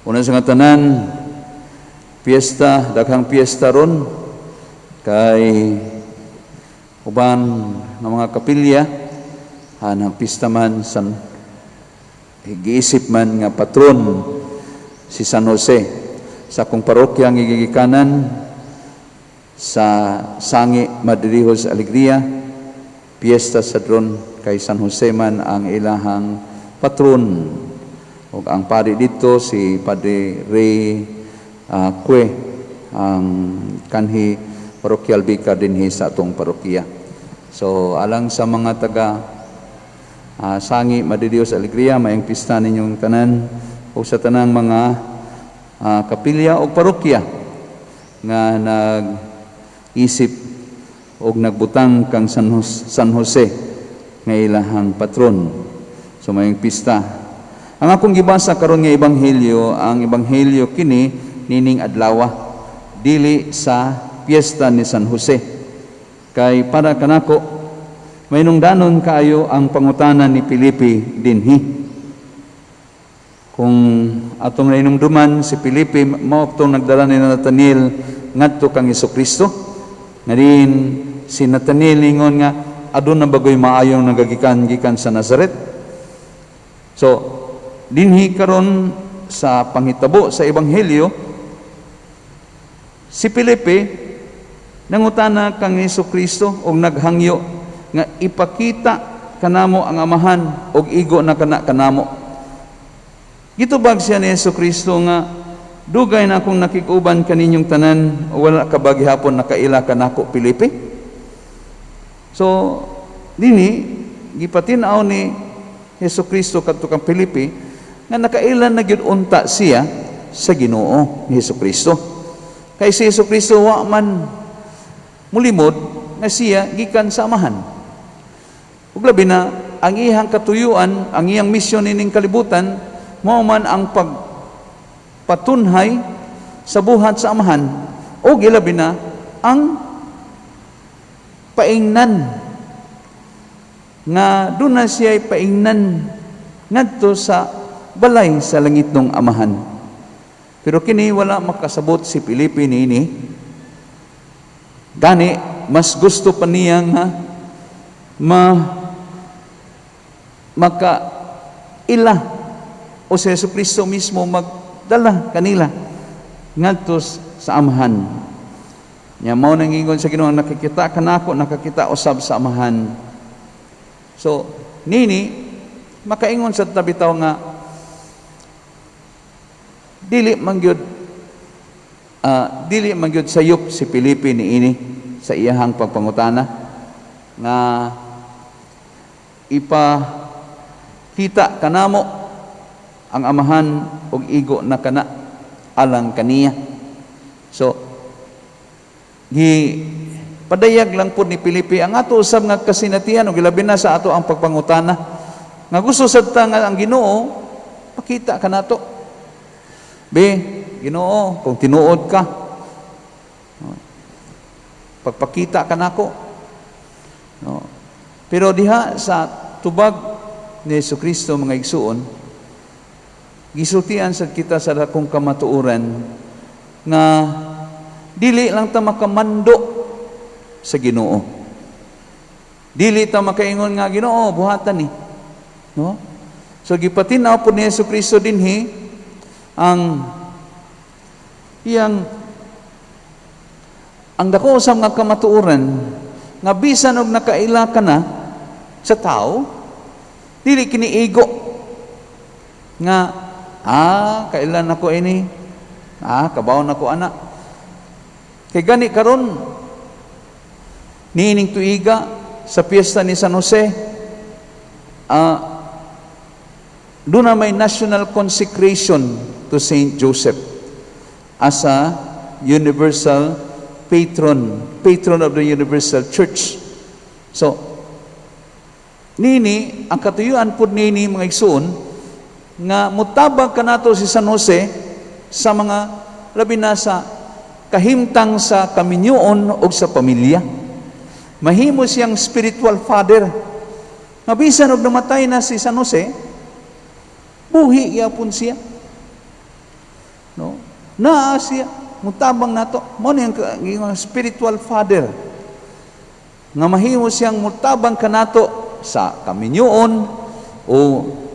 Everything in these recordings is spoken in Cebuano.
Una sa nga tanan, piyesta, daghang piyesta ron kay uban ng mga kapilya ang pista man san giisip man nga patron si San Jose. Sa akong parokya ang gigikanan sa Sangi Madridejos Alegria, piyesta sa dron kay San Jose man ang ilahang patron, ug ang pari dito si Padre Ray Cue, ang kanhi parochial vicar dinhi sa atong parokya. So alang sa mga taga Sangi Madridejos Alegria, maayong pista ninyong tanan ug sa tanang mga kapilya o parokya nga nag-isip og nagbutang kang San Jose nga ilahang patron. So maayong pista. Ang akong gibasa karon nga ebanghelyo, ang ebanghelyo kini nining adlaw, dili sa piyesta ni San Jose. Kay para kanako mahinungdanon kaayo ang pangutana ni Felipe dinhi. Kung atong nahinumduman, si Felipe mao atong nagdala ni Nathaniel ngadto kang Kristo. Nga si Nathaniel ingon nga, "Aduna ba goy maayong nagagikan gikan sa Nazaret?" So dinhi karon sa panghitabo sa ebanghelyo, si Felipe nangutana kang Kristo og naghangyo nga ipakita kanamo ang Amahan og igo na kana kanamo. Gitubag siya ni Hesus Kristo nga, "Dugay na akong nakig-uban kaninyong tanan, wala ka ba gihapon nakaila kanako, Felipe?" So dini gipatin-aw ni Hesus Kristo kadto kang Felipe nga nakaila na gyud unta siya sa Ginoo ni Hesus Kristo. Kay si Hesus Kristo wa man mulimod nga siya gikan sa Amahan. Ug labi na ang iyang katuyuan, ang iyang misyon ining kalibutan mao man ang pagpatunhay sa buhat sa Amahan o ilabi na ang paingnan nga duna siya paingnan ngadto sa balay sa langitnong Amahan. Pero kini wala makasabot si Felipe niini. Gani mas gusto pa niya nga maka ila o si Jesu Kristo mismo magdala kanila ngadto sa Amahan. Nya mao nang ingon sa Ginoo, "Nakikita kanako, nakakita usab sa Amahan." So nini makaingon sa bitaw nga dili man gyud sayop si Felipe niini sa iyahang pagpangutana nga ipakita kanamo ang Amahan ug igo na kana alang kaniya. So gi padayag lang po ni Felipe ang ato usab nga kasinatian ug ilabi na sa ato ang pagpangutana nga gusto sad ta nga ang Ginoo pakita kanato. Be, Ginoo, kung tinuod ka, pagpakita kanako, no? Pero diha sa tubag ni Jesu Kristo, mga igsuon, gisultian sad kita sa dakong kamatuoran nga dili lang ta makamando sa Ginoo. Dili ta makaingon nga, "Ginoo, buhatan ni." No? So gipatin-aw po ni Jesu Kristo dinhi ang iyang ang dako sa mga kamatuoran nga bisan og nakaila ka na sa tao, dili kini igo nga, "Ah, kailan ako ini, kabaw na ko ana." Kay gani karon niining tuiga sa piyesta ni San Jose, doon na may national consecration to Saint Joseph as a universal patron, patron of the universal church. So, nini, ang katuyuan po nini, mga igsuon, nga mutabang kanato si San Jose sa mga labi na sa kahimtang sa kaminyoon o sa pamilya. Mahimo siyang spiritual father. Nga bisan og namatay na si San Jose, buhi gyapon siya. Naa siya mutabang nato. Mao ni ang spiritual father nga mahimo siyang mutabang kanato sa kaminyoon o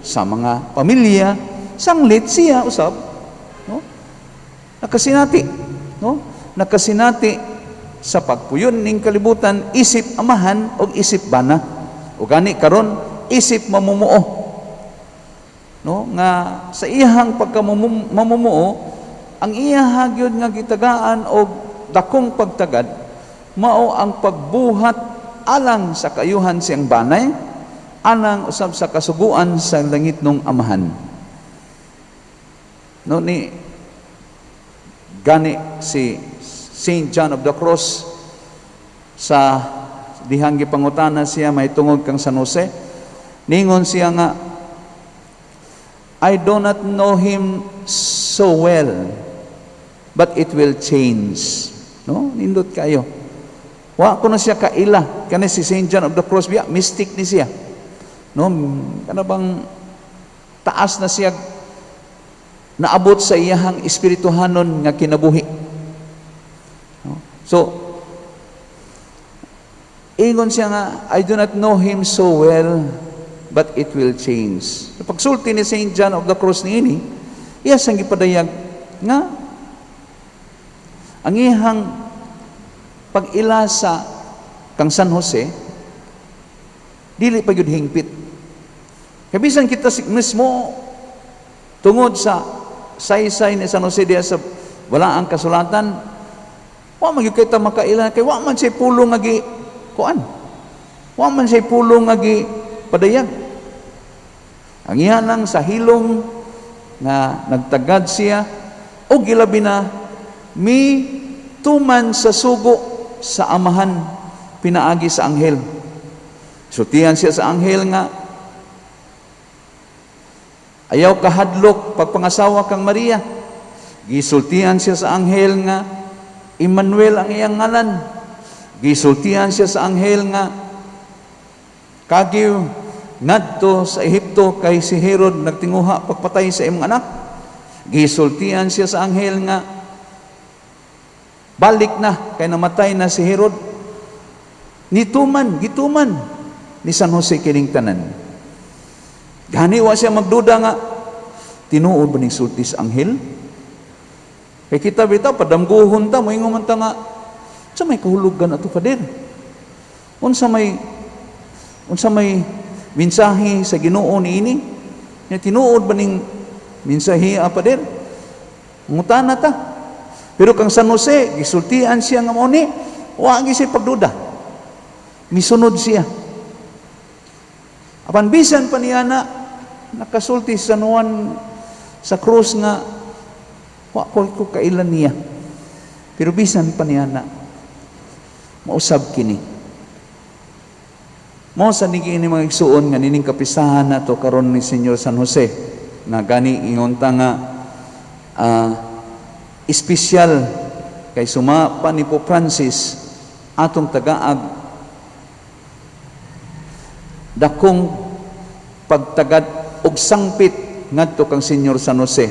sa mga pamilya, sanglit siya usab, no, nakasinati, no, nakasinati sa pagpuyon ning kalibutan isip amahan o isip bana, o gani karon isip mamumuo, no, nga sa iyahang pagkamamumuo, ang iyaha gyud nga gitagaan og dakong pagtagad mao ang pagbuhat alang sa kayuhan siyang banay, alang usab sa kasuguan sa langitnong Amahan, no. Ni gani si Saint John of the Cross, sa dihang gipangutana siya mahitungod kang San Jose, ningon siya nga, "I do not know him so well, but it will change." No, nindot kayo. Wa ko na siya kaila. Kani si Saint John of the Cross biya, mystic ni siya. No, kana bang taas na siya naabot sa iyahang espirituhanon nga kinabuhi. No? So, ingon siya nga, "I do not know him so well, but it will change." So, pagsulti ni Saint John of the Cross niini, iya siyang gipadayag nga ang iyang pag-ila sa kang San Jose dili pa gyud hingpit. Kay bisan kita mismo, tungod sa saysay ni San Jose diya sa Balaang Kasulatan, wa man gyud kita makaila kay wa man siya pulong nga gi kuan. Wa man siya pulong nga gi padayag. Ang iya lang sa hilong nga nagtagad siya o gilabi na mi tuman sa sugo sa Amahan pinaagi sa anghel. Sultihan siya sa anghel nga, "Ayaw kahadlok pagpangasawa kang Maria." Gisultihan siya sa anghel nga Emmanuel ang iyang ngalan. Gisultihan siya sa anghel nga, "Kagiw ngadto sa Ehipto kay si Herod nagtinguha pagpatay sa imong anak." Gisultihan siya sa anghel nga, "Balik na kay namatay na si Herod." Nituman, gituman ni San Jose kining tanan. Gani wa siya magduda nga tinuod ba ning sulti sa anghel? Kay kita bitaw padamguhon ta, moingon man ta nga sa may kahulugan ato, Father. Unsa may mensahe sa Ginoo niini? Nya tinuod ba ning mensahe, ah, Father? Ngutana ta. Pero kang San Jose, gisultian siya nga mao ni, wa gyud siya pagduda. Misunod siya. Apan bisan pa niya na nakasulti sa San Juan sa krus nga, "Wa ko kailan niya." Pero bisan pa niya na mausab kini. Mao sa ni kini, mga igsuon, nga nining kapistahan nato karon ni Senyor San Jose na gani ingon ta nga espesyal kay suma pa ni Pope Francis, atong tagaag dakong pagtagad og sangpit ngadto kang Senyor San Jose,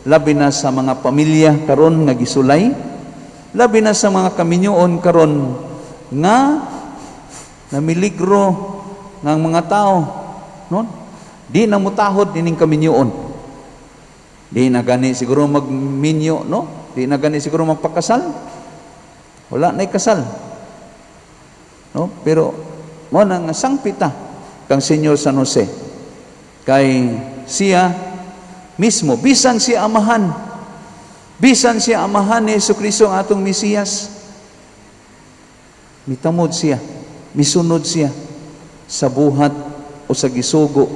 labi na sa mga pamilya karon nga gisulay, labi na sa mga kaminyoon karon nga namiligro ng mga tao, no, di na mutahod ining kaminyoon, di na gani siguro magminyo, no, di na gani siguro magpakasal, wala na kasal, no. Pero mo na nga sangpita kang Senyor San Jose kay siya mismo, bisan siya amahan ni Jesu Kristo ang atong Mesiyas, mitamod siya, misunod siya sa buhat o sa gisugo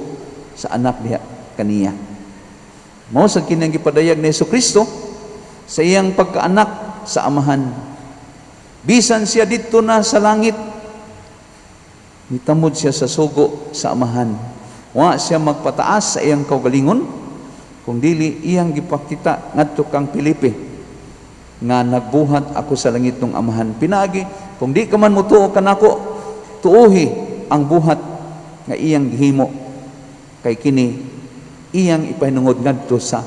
sa anak diha kaniya. Mao sa kinang gipadayag ni Jesu Kristo sa iyang pagkaanak sa Amahan. Bisan siya didto na sa langit, mitamod siya sa sugo sa Amahan. Wa siya magpataas sa iyang kaugalingon, kung dili iyang gipakita ngadto kang Felipe nga, "Nagbuhat ako sa langit ng Amahan. Pinagi, kung di ka man mutuo kanako, tuuhi ang buhat nga iyang gihimo kay kini iyang ipahinungod ngadto sa